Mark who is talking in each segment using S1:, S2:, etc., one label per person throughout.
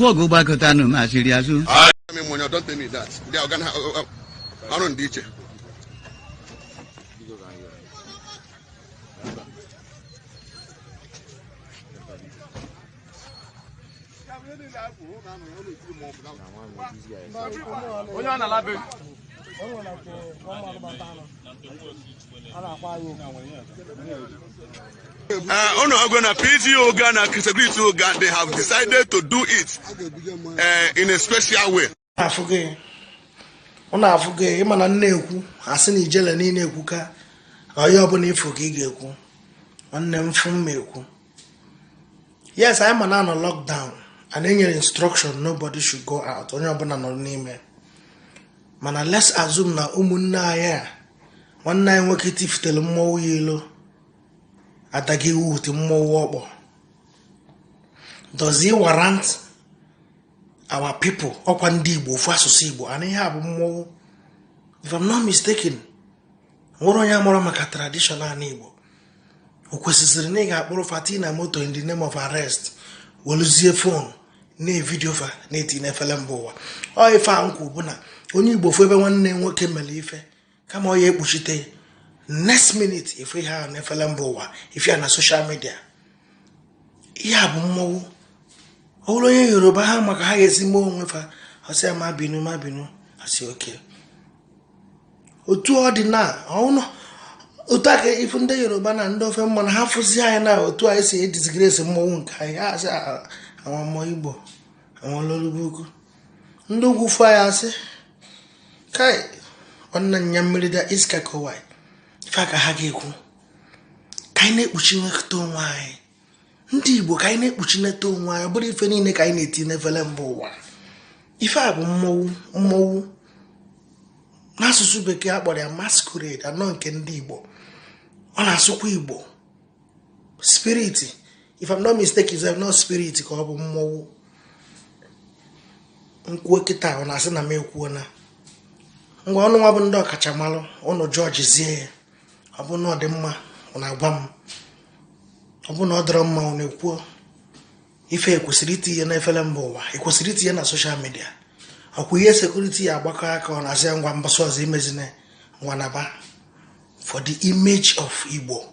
S1: Okwu ọgụ gbakọtanụ machiri azụ.
S2: Me money, don't tell me that. They are gonna ọrụ ndị iche.
S3: Onye ọ na-alabe.
S2: Unu agwa na PG Oga na security Oga, they have decided to do it in a special way.
S4: Afụgo ụnụ, afụgo. Ịma na nna ekwu asị na ijele niile ekwuka na onye ọbụla ifo ka ị ga-ekwu. Nwanne m, fụ mma ekwu. Yes, anyị ma na anọ lockdown and enyere instruction, nobody should go out, onye ọbụla nọrọ n'ime. Mana let's assume na ụmụnne anyị a, nwanne anyị nwoke tifutere mmọnwụ ya ilo adaghị iwu ute mmọnwụ ọkpọ. Does it warrant our people? Ọkwa ndị Igbo, ofu asụsụ Igbo, and ihe a bụ mmọnwụ. If I'm not mistaken, nwere onye amụrụ maka traditional Igbo. O kwesịrị na ị ga-akpụrụ fati na moto in the name of arrest, weluzie phone na-evideo fa na-eti n'efere mba ụwa? Ọ ife a nkwu bụ na onye Igbo fụ ebe nwanne nwoke mere ife, kama ọ ya ekpuchite, next minute ife ihe ahụ n'efere mba ụwa, ife ya na social media. Ihe a bụ mmọnwụ. Ọ bụrụ onye Yoruba, ha maka ha ga-esi mee onwe fa, ọsị ya ma binu ma binu, asị oke otu ọ dị na ọnụ otu aka ifu ndị Yoruba na ndị ofe mmanụ ha fụzi anyị na otu anyị si edisgrace mmọnwụ nke anyị, ha asị àwọn ọmọ Igbo, àwọn olórúburúkú. Ndị ugwu fụ anyị, asị kai nwanne nya mmiri da iska kowai. Ife aka ha ga-ekwu ka anyị na-ekpuchi nwekọta onwe anyị, ndị Igbo, ka anyị na-ekpuchineta onwe anyị. Ọ bụrụ ife niile ka anyị na-eti n'efere mba ụwa. Ife a bụ mmọnwụ. Mmọnwụ n'asụsụ Bekee a kpọrọ ya masquerade, anọ nke ndị Igbo, ọ na-asụkwa Igbo spirit. If I'm not mistaken, is not spirit ka ọ bụ mmọnwụ. Nkwuo kịta, ọ na-asị na m ekwuo na ngwa ọnụ nwa bụ ndị ọkachamalụ ụnụ jọjizie ya. Ọ bụ na ọ dị mma, ọ na-agwa m. Ọ bụ na ọ dịrọ mma, ọ na-ekwuo. Ife ekwesịrị itinye n'efere mba ụwa, ekwesịrị itinye na social media? Ọkwa ihe security ya agbakọ aka, ọ na-asị ya ngwa, mbọsị ọzọ imezine, ngwa naba. For the image of Igbo,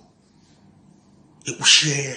S4: ekpuchie ya.